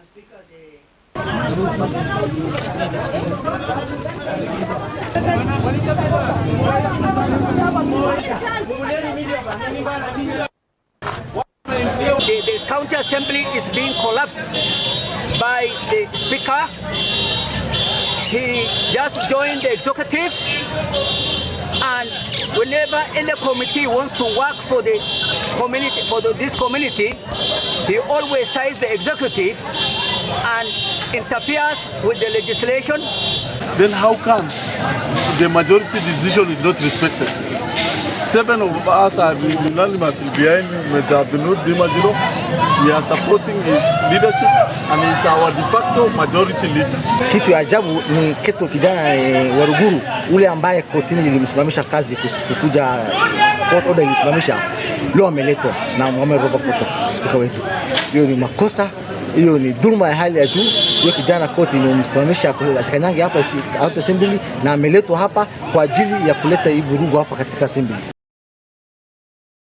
Speaker, the county assembly is being collapsed by the speaker. He just joined the executive, and whenever any committee wants to work for the community, for this community, he always cites the executive and interferes with the legislation. Then how comes the majority decision is not respected? Seven of us are unanimously behind Mr. Abdinoor Dima Jillo. We are supporting his leadership and he's our de facto majority leader. Kitu ya ajabu ni kitu kijana Waruguru ule ambaye kotini ilimsimamisha kazi kukuja, court order ilimsimamisha, leo ameletwa na Mohamed Roba Koto, spika wetu. Hiyo ni makosa, hiyo ni dhuluma ya hali ya juu. Huyo kijana koti imemsimamisha asikanyange hapa county assembly na ameletwa hapa kwa ajili ya kuleta hii vurugu hapa katika assembly.